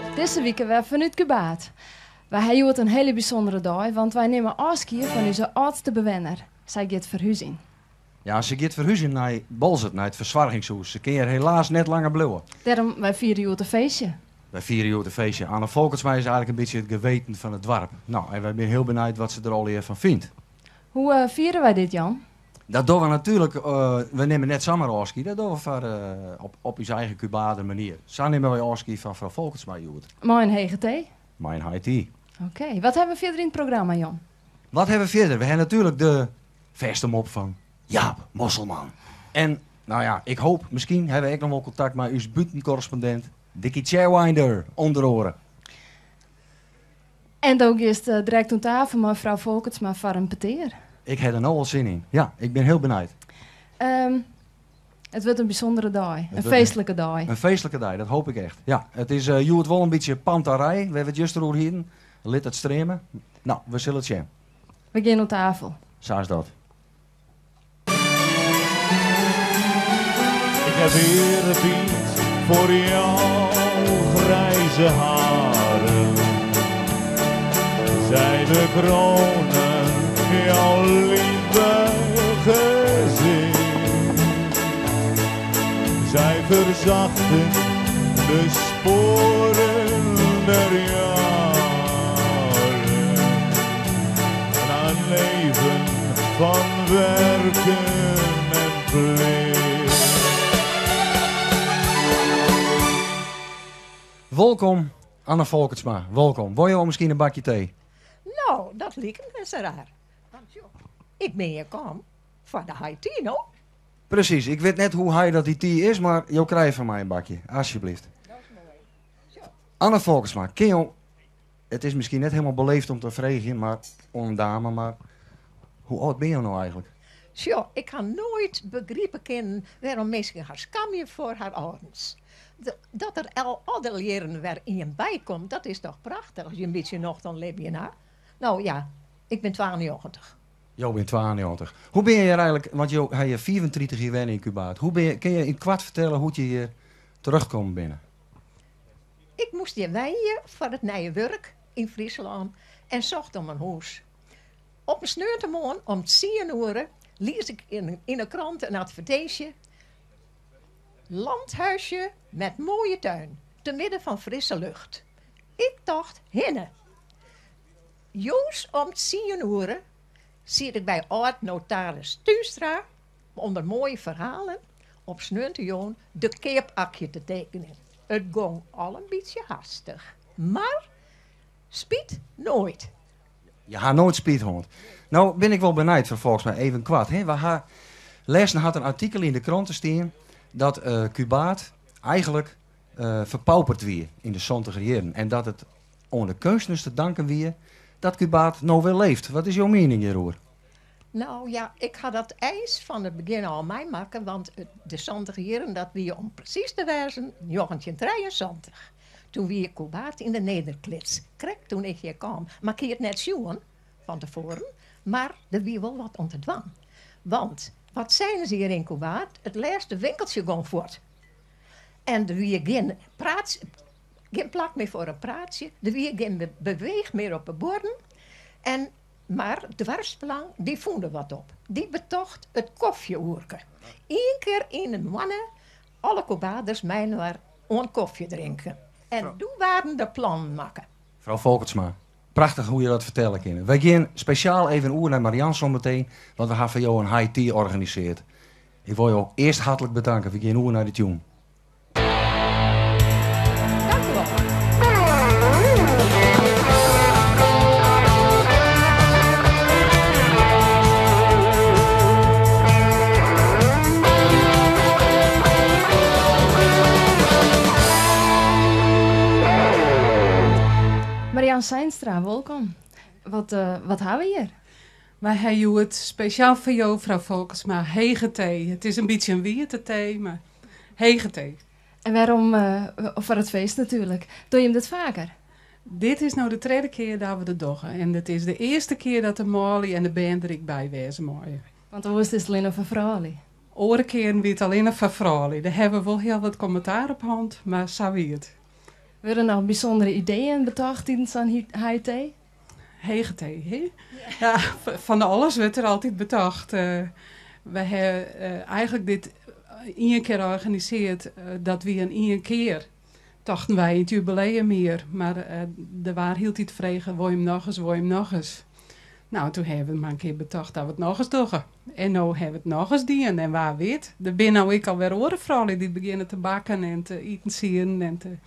Doarp, dizze wike wer fanút Kûbaard. Wy ha hjoed in hiele bysûndere dei, want wy nimme ôfskie fan ús âldste bewenner. Sy giet ferhúzjen. Ja, se giet ferhúzjen nei Boalsert, nei it fersoargingshûs. Se kin hjir helaas net langer bliuwe. Dêrom, wy fiere hjoed in feestje. Wy fiere hjoed in feestje. Anne Folkertsma is eigenlik in bytsje it geweten fan it doarp. No, en wy binne hiel benijd wat se der allegear fan fynt. Hoe fiere wy dit, Jan? Dat dogge we natuerlik, we nimme net samar ôfskie, dat dogge we foar op ús eigen Kûbaarder manier. Sa nimme wy ôfskie fan frou Folkertsma hjoed. Mei in hege tee? Mei in high tea. Oké, wat hawwe we fierder yn it programma, Jan? Wat hawwe we fierder? We hawwe natuerlik de fêste mop fan Jaap Mosselman. En, no ja, ik hoop, miskien hawwe we ek noch wol kontakt mei ús bûtenkorrespondint Dicky Chairwinder, ûnder oare. En do giest direkt oan tafel mei frou Folkertsma foar in petear. Ik ha der no al sin yn. Ja, ik bin hiel benijd. It wurdt in bysûndere dei, in feestlike dei. In feestlike dei, dat hoop ik echt. Ja, it is hjoed wol in bytsje pantarij, wêr't we it juster oer hienen. Lit it streame. No, we sille it sjen. We gean oan tafel. Sa is dat. Ik heb eerbied voor jouw grijze haren. Zij bekronen jouw lieve gezicht. Zij verzachten de sporen der jaren. Na een leven van werken en plicht. Wolkom, Anne Folkertsma. Wolkom. Wolle jo miskien in bakje tee? No, dat liket net sa raar. Want sjoch, ik bin hjir kaam foar de high tea, no? Presys. Ik wit net hoe high dat dy tea is, mar jo krije fan my in bakje. Asjebleaft. Dat is moai. Sjoch. Anne Folkertsma, kin jo It is miskien net hielendal beleefd om te freegjen, mar oan in dame, mar hoe âld binne jo no eigenlik? Sjoch, ik ha noait begripe kinnen wêrom minsken har skamje foar har âldens. Dat der al alle jierren wer ien by komt, dat is toch prachtich as je in bytsje nocht oan libjen ha. No ja, ik bin 92. Jo binne 92. Hoe binne je hjir eigenlik, want jo ha hjir 35 jier wenne yn Kûbaard. Hoe binne, kinne je yn it koart fertelle hoe't je hjir terjochtkommen binne? Ik moast hjir wenje foar it nije wurk yn Fryslân en socht om in hûs. Op in sneontemoarn om tsien oere lies ik yn 'e krante in advertinsje, Landhuisje met mooie tuin, te midden van frisse lucht. Ik tocht, hinne! Jûns om tsien oere siet ik by âld-notaris Tuinstra ûnder moaie ferhalen op sneontejûn de keapakje te tekenjen. It gong al in bytsje hastich, mar spyt noait. Je ha noait spyt hân. No bin ik wol benijd, frou Folkertsma, even koart. Hè? We ha, lêsten hat in artikel yn de krante stean dat Kûbaard eigenlik ferpauperd wie yn de santiger jierren en dat it oan de keunstners te danken wie dat Kûbaard no wer leeft. Wat is jo miening hjiroer? No ja, ik ha dat eins fan it begjin ôf meimakke, want de santiger jierren, dat wie om presys te wêzen 1973. Toen wie Kûbaard yn de nederklits, krekt toen ik hjir kaam. Mar ik hie it net sjoen fan tefoaren, mar der wie wol wat oan te dwaan. Want wat seinen se hjir yn Kûbaard, it lêste winkeltsje gong fuort. En der wie gjin praat, gjin plak mear foar in praatsje, der wie gjin beweech mear op de buorren. En Mar doarpsbelang dy fûn der wat op. Dy betocht it kofjeoerke. Ien kear yn 'e moanne alle Kûbaarders mei-inoar oan kofje drinken. En doe waarden der plannen makke. Frou Folkertsma, prachtich hoe jo dat fertelle kinne. Wy gean spesjaal even oer nei Marian zometeen, want we ha foar jo in high tea organiseard. Ik wol jo earst hartlik bedanke. We gean oer nei de tune. Dank u wol. Marian Seinstra, wolkom. Wat, wat ha we hjir? Wy ha hjoed spesjaal foar jo, frou Folkertsma, hege tee. It is in bytsje in wiete tee, mar hege tee. En wêrom foar it feest natuerlik. Dogge jim dit faker? Dit is no de tredde kear dat we dit dogge. En it is de earste kear dat de manlju en de bern der ek by wêze meie. Want oars is it allinne foar froulju. Oare kearen wie it allinne foar froulju. Dêr hawwe we wol hiel wat kommentaar op hân, mar sa wie it. Wurde noch bysûndere ideeën betocht tidens sa'n high tea? Hege tee, hè? Ja, fan alles wurdt der altyd betocht. Wy hawwe eigenlik dit ien kear organisearre. Dat wie in ien kear. Tochten wy yn it jubileumjier. Mar der waard hieltyd frege, wol jim nochris, wol jim nochris? No, toen hawwe we mar in kear betocht dat we it nochris dogge. En no hawwe we it nochris dien. En wa wit, der binne no ek alwer oare froulju dy't begjinne te bakken en te itensieden en te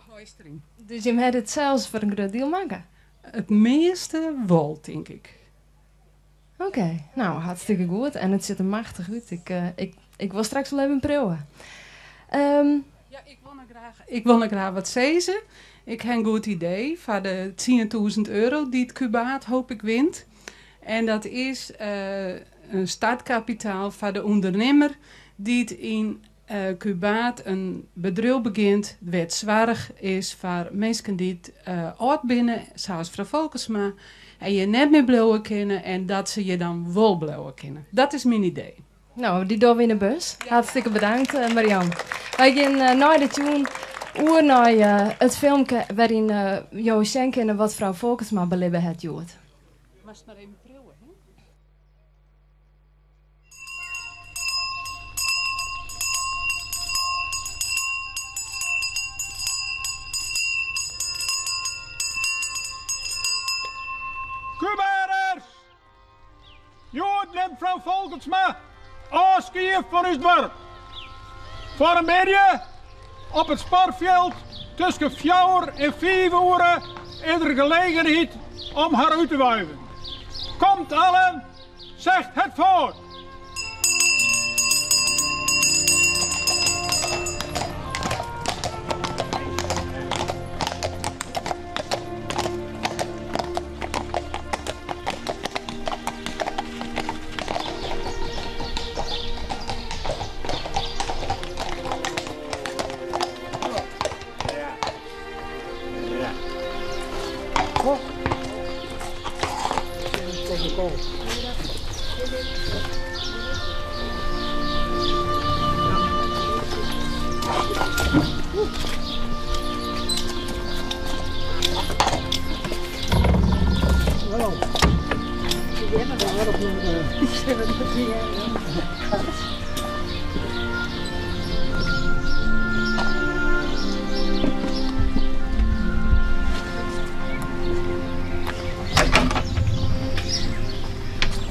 hoisterjen. Dus jim hawwe dit sels foar in grut diel makke? It measte wol, tink ik. Oké, no hartstikke goed. En it sjocht der machtich út. Ik, ik wol straks wol even priuwe. Ja, ik wol noch graach wat sizze. Ik ha in goed idee foar de 10.000 euro dy't Kûbaard hooplik wint. En dat is in startkapitaal foar de ûndernimmer dy't yn Kûbaard in bedriuw begjint wêr't soarch is foar minsken dy't âld binne, sa as frou Folkersma, en hjir net mear bliuwe kinne en dat se hjir dan wol bliuwe kinne. Dat is myn idee. No, dy dogge we yn de bus. Hartstikke bedankt, Marian. Wy gean nei de tune oer nei it filmke wêryn jo sjen kinne wat frou Folkersma belibbe hat hjoed. Moatst mar even priuwe, hè? Kûbaarders! Hjoed nimt frou Folkertsma ôfskie fan ús doarp. Foar in middei op it sportfjild tusken fjouwer en fiif oere is der gelegenheid om har út te wuiven. Komt allen, zegt het voor!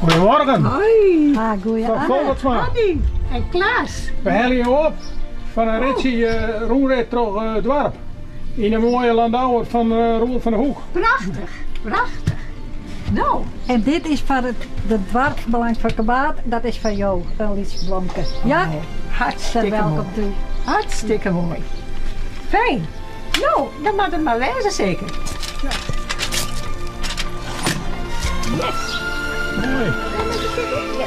Goedemorgen. Hoi. Ah, goeie Frou Folkertsma. Annie en Klaas. We helje je op foar in ritsje rûnrit troch it doarp. Yn de moaie Landauer fan Roel van der Hoek. Prachtich, prachtich. No. En dit is foar it de doarpsbelang fan Kûbaard, dat is foar jo in lyts blomke. Ja? Oh, hartstikke Welkom moai. toe. Hartstikke moai. Fijn. No, dan moat it mar wêze seker. Yes. Moai. Ja.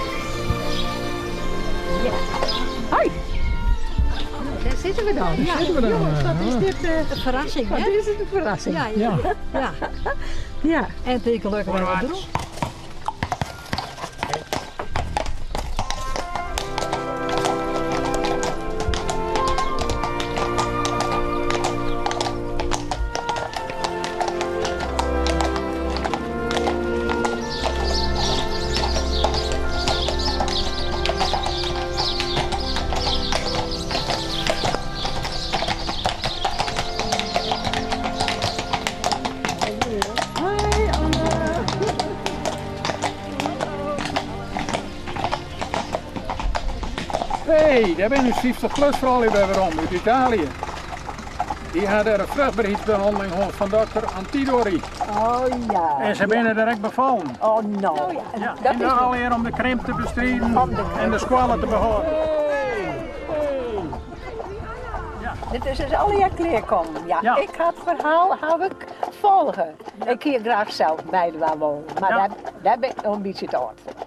Ja. Hoi. Dêr sitte we dan. Dêr sitte we dan. Jongens, wat is dit? Een ferrassing, Wat hè? is it in ferrassing. Ja, ja. ja. Ja. En it is gelokkich wer wat drûch. Hoi Anne. Hey, dêr binne ús 50 plus froulju wer werom út Italië. Dy ha dêr in fruchtberheidsbehanneling hân fan dokter Antidori. Oh ja. En se binne der ek befallen. Oh no. Ja, Dat en is dan allegear om de krimp te bestriden en de skoalle te behâlden. Dit is dus allegear klearkommen. Ja, Ja. ik ha it ferhaal haw ik folge. Ik hie graach sels meidwaan wollen, mar Ja. dêr, dêr bin ik noch in bytsje te âld foar.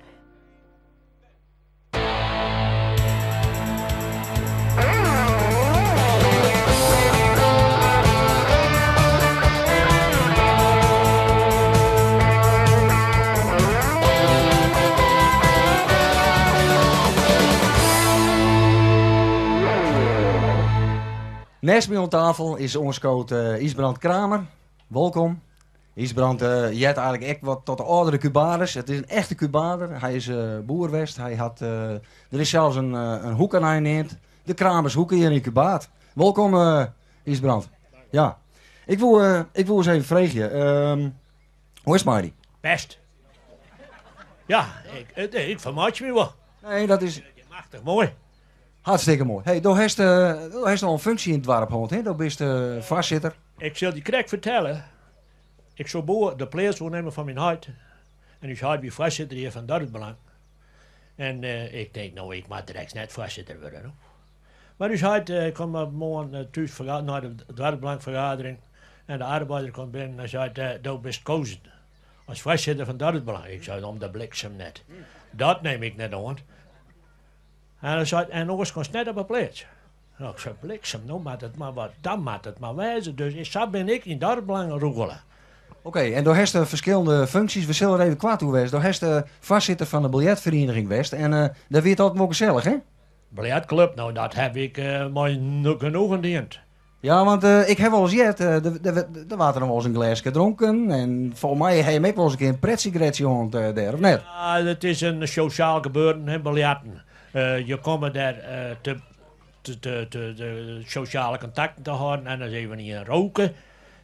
Neist my oan tafel is oanskood Ysbrand Kramer. Wolkom. Ysbrand heart eigenlik ek wat tot de âldere Kubaders. It is in echte Kubader. Hy is boer west. Hy hat, der is sels in hoeke nei him neamd. De Kramershoeke hjir yn Kûbaard. Wolkom Ysbrand. Ja. Ik woe, ik woe ris even freegje. Hoe is it mei dy? Bêst. Ja, ik, ik fermeitsje my wol. Nee, dat is... Machtich moai. Hartstikke moai. Hey, do hast, do hast al in funksje yn it doarp hân, hè? Do bist foarsitter. Ik sil dy krekt fertelle. Ik soe boer de pleats oernimme fan myn heit. En ús heit wie foarsitter hjir fan Dorpsbelang. En ik tink, no, ik moat drekst net foarsitter wurde, no. Mar ús heit komt op moarn thús nei de doarpsbelangfergadering en de arbeider komt binnen en seit, Do bist kozen as foarsitter fan Dorpsbelang. Ik sei, om de bliksem net. Dat nim ik net oan. En hy seit, en oars komst net op 'e pleats. No, ik sei, bliksem, no moat it mar wat, dan moat it mar wêze. Dus sa bin ik yn Dorpsbelang rûgele. Oké, en do hast ferskillende funksjes, we sille der even koart oer wêze. Do hast foarsitter fan de biljertferieniging west en dêr wie it altyd wol gesellich, hè? Biljertklup, no dat haw ik mei genoegen dien. Ja, want ik haw wolris heard, der waard der noch wolris in glêske dronken en folgens my ha jim ek wolris in kear in pretsigretsje hân dêr, of net? Ja, it is in sosjaal gebeuren, hè, biljerten. Je komme dêr te de sosjale kontakten te hâlden en ris even ien roke.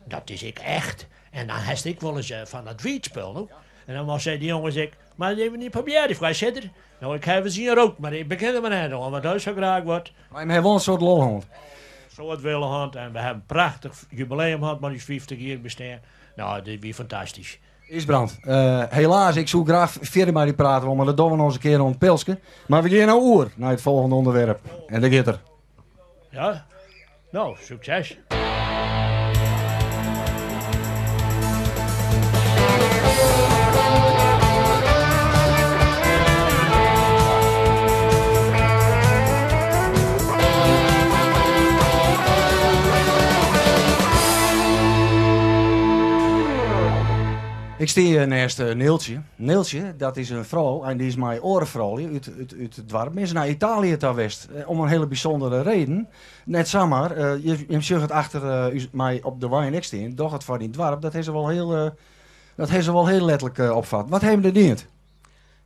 Dat is ek echt. En dan hast ek wolris fan dat wietspul, no. En dan sizze dy jonges ek, Mar even ien probearje, foarsitter. No, ik haw ris ien rookt, mar ik begjin der mar net oan, want dat is sa graach wat. Mar jim hawwe wol in soad lol hân. In soad wille hân en we hawwe in prachtich jubileum hân mei ús 50 jier bestean. No, dit wie fantastysk. Ysbrand, helaas, ik soe graach fierder mei dy prate wolle, mar dat dogge we noch ris in kear oan it pilske. Mar we gean no oer nei it folgjende ûnderwerp en dêr giet er. Ja, no, sukses. Ik stean hjir neist Neeltsje. Neeltsje, dat is in frou en dy is mei oare froulju út it doarp binne se nei Italië ta west. Om in hiele bysûndere reden. Net samar, jim sjogge it achter ús my op de wein ek stean. Doch it foar dyn doarp, dat ha se wol hiel, dat ha se wol hiel letterlik opfat. Wat ha jim der dien?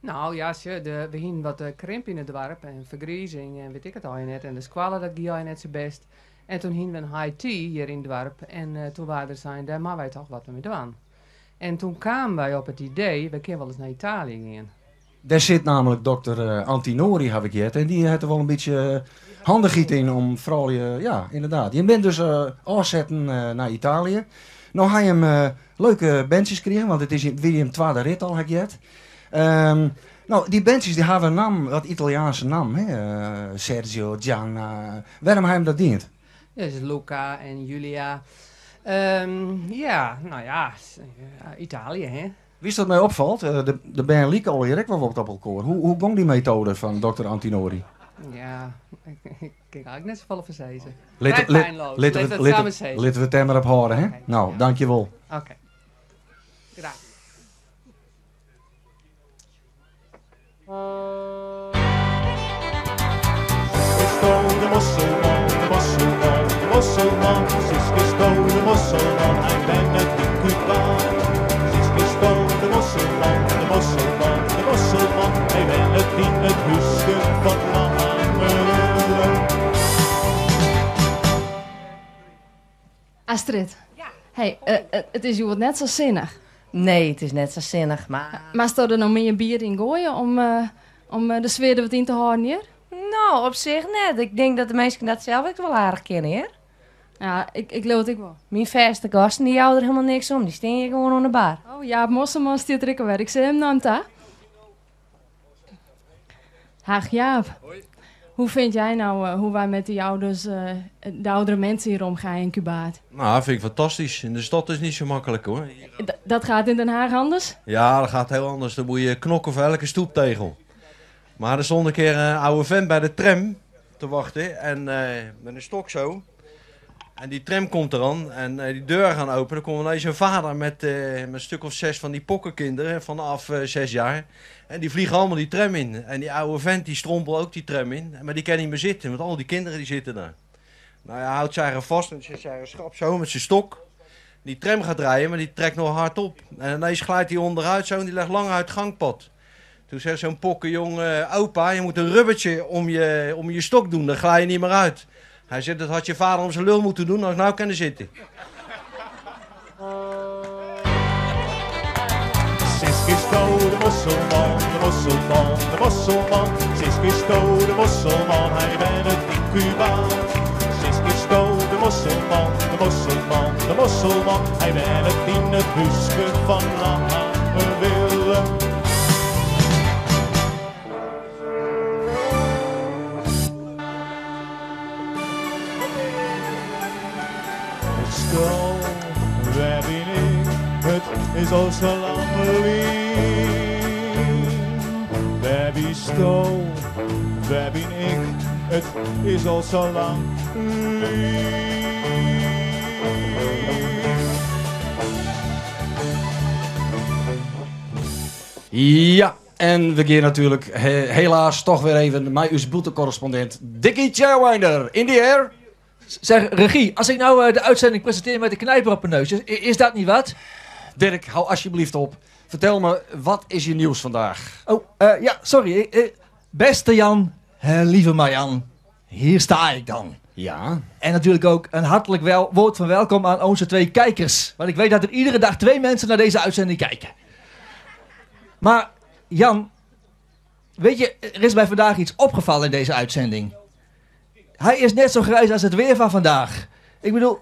Nou ja, sjoch, we hienen wat krimp yn it doarp en fergrizing en wit ik it allegear net. En de skoalle, dat gie allegear net sa bêst. En toen hienen we in high tea hjir yn it doarp en toen waard der sein, dêr moatte wy toch wat mei dwaan. En toen kamen wy op it idee, wy kinne wolris nei Italië gean. Dêr sit namelijk dokter Antinori, haw ik heard, en dy hat der wol in bytsje handichheid yn om froulju, ja, ynderdaad. Jim binne dus ôfsetten nei Italië. No ha jim leuke berntsjes krigen, want it is wie jim twadde rit al, ha ik heard. No, dy berntsjes dy hawwe in namme, wat Italiaanse namme, hè, Sergio, Gianna. Wêrom ha jim dat dien? Ja, dat is Luca en Julia. Ja, no ja, Italië, hè. Witst wat my opfalt? De bern like allegear ek wol wat op elkoar. Hoe gong dy metoade fan dokter Antinori? Ja, ik kin eigentlik net safolle fan sizze. Frij pijnloos. Litte we it sa mar sizze. Litte we it dêr mar op hâlde, hè? No, dankjewol. Oké. Graach. De mosselman, de mosselman, de mosselman. Siske Sto, de mosselman, hy wennet yn Kûbaard. Siske Sto, de mosselman, de mosselman, de mosselman. Hy wennet yn it húske fan Langeloo. Astrid, hey, it is hjoed net sa sinnich. Nee, it is net sa sinnich, mar... Moatsto der no mear bier yn goaie om de sfear der wat yn te hâlden hjir? No, op sich net. Ik tink dat de minsken dat sels ek wol aardich kinne, hear. Ja, ik leau it ek wol. Myn fêste gasten dy jouwe der hielendal niks om. Dy stean hjir gewoan oan de bar. Oh, Jaap Mosselman stiet der ek alwer. Ik sil him nei him ta. Hag Jaap. Hoi. Hoe vind jij nou hoe wij met die ouders, de oudere mensen hier omgaan in Kûbaard? Nou, dat vind ik fantastisch. In de stad is niet zo makkelijk hoor. Dat gaat in Den Haag anders? Ja, dat gaat heel anders. Dan moet je knokken voor elke stoeptegel. Maar er stond een keer een oude vent bij de tram te wachten. En met een stok zo. En die tram komt eraan en die deuren gaan open. Dan komt ineens een vader met een stuk of 6 van die pokkenkinderen vanaf 6 jaar. En die vliegen allemaal die tram in. En die oude vent die strompelt ook die tram in. Maar die kan niet meer zitten, want al die kinderen die zitten daar. Nou ja, hij houdt zijn eigen vast en zet zijn eigen schap zo met zijn stok. Die tram gaat rijden, maar die trekt nog hard op. En ineens glijdt hij onderuit zo en die legt lang uit het gangpad. Toen zegt zo'n pokkenjong, opa, je moet een rubbertje om je stok doen, dan glij je niet meer uit. Hij zegt, dat had je vader om zijn lul moeten doen, als ik nou kunnen zitten. Siskisto, de mosselman, de mosselman, de mosselman. Siskisto, de mosselman, hij bent het incubaat. Siskisto, de mosselman, de mosselman, de mosselman. Hij bent het in het huske van Lange Willem. School, waar ben ik? Het is al zo lang geleden. Waar ben ik? Waar ben ik? Het is al zo lang geleden. Ja, en we gaan natuurlijk helaas toch weer even met uw boetecorrespondent Dickie Chairwinder in the air. Zeg, regie, als ik nou de uitzending presenteer met de knijper op mijn neus, is dat niet wat? Dirk, hou alsjeblieft op. Vertel me, wat is je nieuws vandaag? Oh, ja, sorry. Beste Jan, lieve Marjan, hier sta ik dan. Ja. En natuurlijk ook een hartelijk woord van welkom aan onze 2 kijkers. Want ik weet dat er iedere dag 2 mensen naar deze uitzending kijken. Maar Jan, weet je, er is mij vandaag iets opgevallen in deze uitzending. Hij is net zo grijs als het weer van vandaag. Ik bedoel,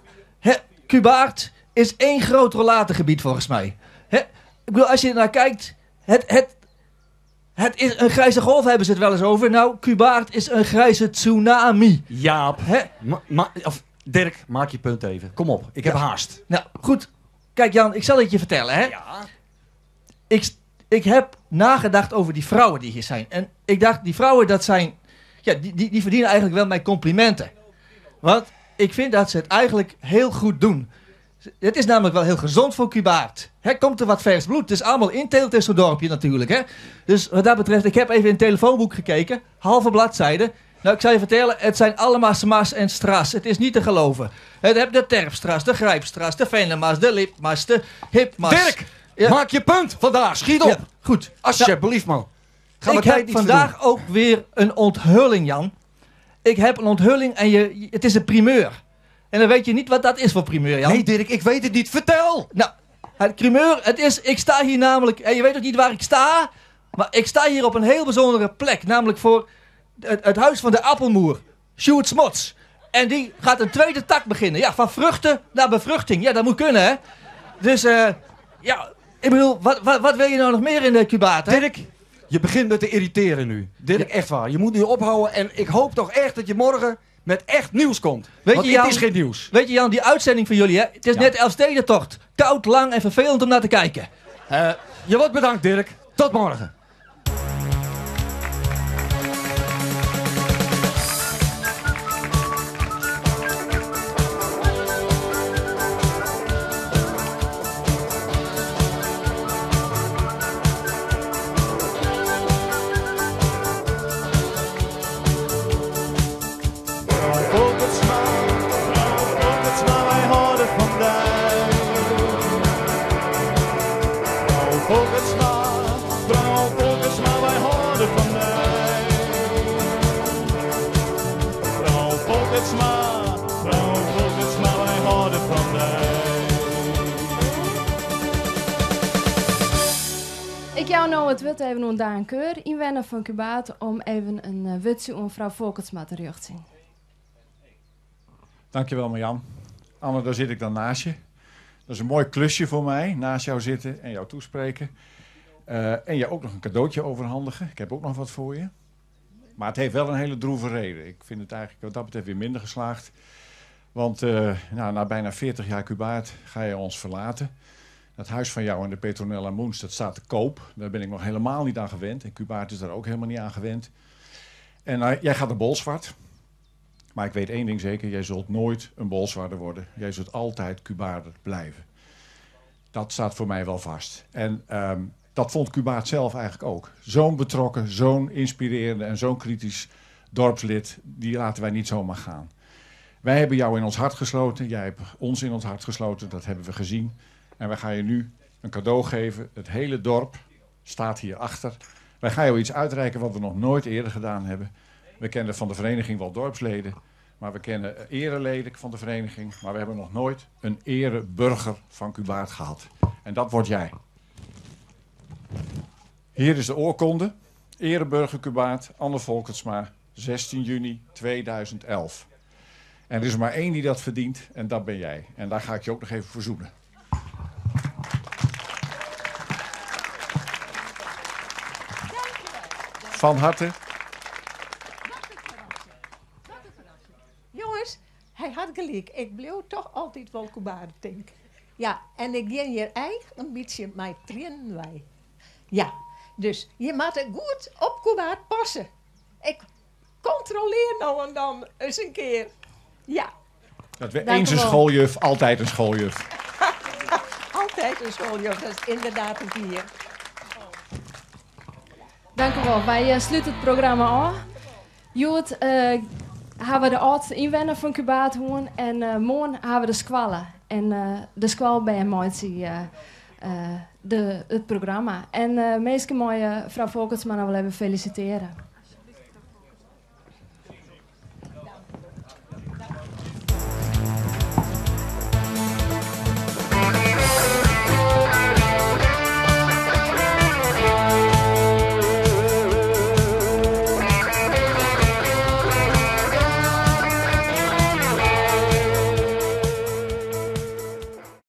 Kûbaard is één groot rollatorgebied volgens mij. Hè, ik bedoel, als je ernaar kijkt, het is een grijze golf, hebben ze het wel eens over. Nou, Kûbaard is een grijze tsunami. Jaap, Hè? Dirk, maak je punt even. Kom op, ik heb haast. Nou, goed. Kijk Jan, ik zal het je vertellen, hè. Ja. Ik heb nagedacht over die vrouwen die hier zijn. En ik dacht, die vrouwen, dat zijn... Ja, die verdienen eigenlijk wel mijn complimenten. Want ik vind dat ze het eigenlijk heel goed doen. Het is namelijk wel heel gezond voor Kûbaard. Hè, komt er wat vers bloed. Het is allemaal inteelt in zo'n dorpje natuurlijk. Hè? Dus wat dat betreft, ik heb even in het telefoonboek gekeken. Halve bladzijde. Nou, ik zal je vertellen, het zijn allemaal smas en stras. Het is niet te geloven. Het heb de Terpstras, de Grijpstras, de Venemas, de Lipmas, de Hipmas. Dirk, Ja. maak je punt vandaag. Schiet op. Ja, goed. Alsjeblieft, man. Ga Ik mijn tijd heb niet vandaag verdoen. ook weer een onthulling, Jan. Ik heb een onthulling en het is een primeur. En dan weet je niet wat dat is voor primeur, Jan. Nee, Dirk, ik weet het niet. Vertel! Nou, het primeur, het is... Ik sta hier namelijk... En je weet ook niet waar ik sta. Maar ik sta hier op een heel bijzondere plek. Namelijk voor het huis van de appelmoer. Sjoerd Smots. En die gaat een tweede tak beginnen. Ja, van vruchten naar bevruchting. Ja, dat moet kunnen, hè? Dus, ja... Ik bedoel, wat wil je nou nog meer in de Kûbaard, hè? Dirk, je begint me te irriteren nu. Dirk, echt waar. Je moet nu ophouden en ik hoop toch echt dat je morgen met echt nieuws komt. Want het is geen nieuws. Weet je Jan, die uitzending van jullie, hè? Het is net Elfstedentocht. Koud, lang en vervelend om naar te kijken. Je wordt bedankt, Dirk. Tot morgen. Ik jou nou het wit even om Daan Keur, inwoner van Kûbaard, om even een witje om mevrouw Folkertsma te zien. Dankjewel Marjan. Anne, daar zit ik dan naast je. Dat is een mooi klusje voor mij, naast jou zitten en jou toespreken. En je ook nog een cadeautje overhandigen. Ik heb ook nog wat voor je. Maar het heeft wel een hele droeve reden. Ik vind het eigenlijk wat dat betreft weer minder geslaagd. Want na bijna 40 jaar Kûbaard ga je ons verlaten. Dat huis van jou en de Petronella Moens, dat staat te koop. Daar ben ik nog helemaal niet aan gewend. En Kûbaard is daar ook helemaal niet aan gewend. En jij gaat naar Bolsward. Maar ik weet één ding zeker, jij zult nooit een Bolswarder worden. Jij zult altijd Kûbaarder blijven. Dat staat voor mij wel vast. En dat vond Kûbaard zelf eigenlijk ook. Zo'n betrokken, zo'n inspirerende en zo'n kritisch dorpslid, die laten wij niet zomaar gaan. Wij hebben jou in ons hart gesloten, jij hebt ons in ons hart gesloten, dat hebben we gezien. En wij gaan je nu een cadeau geven. Het hele dorp staat hier achter. Wij gaan jou iets uitreiken wat we nog nooit eerder gedaan hebben. We kennen van de vereniging wel dorpsleden, maar we kennen ereleden van de vereniging. Maar we hebben nog nooit een ereburger van Kûbaard gehad. En dat word jij. Hier is de oorkonde. Ereburger Kûbaard, Anne Folkertsma, 16 juni 2011. En er is maar één die dat verdient en dat ben jij. En daar ga ik je ook nog even voor zoenen. Van harte. Jongens, hij had gelijk. Ik bleef toch altijd wel Kûbaard denken. Ja, en ik ging hier eigen een beetje met trainen wij. Ja, dus je moet het goed op Kûbaard passen. Ik controleer nou en dan eens een keer. Ja. Dat we Dank eens u een wel. schooljuf, altijd een schooljuf. Altijd een schooljuf, dat is inderdaad een vier. Dank u wel. Wij sluiten het programma af. Hjoed hawwe we de âldste ynwenner fan Kûbaard hân en moarn hawwe we de skoalle. En de skoalbern meitsje it programma. En minsken meie frou Folkertsma noch wol even felisitearje.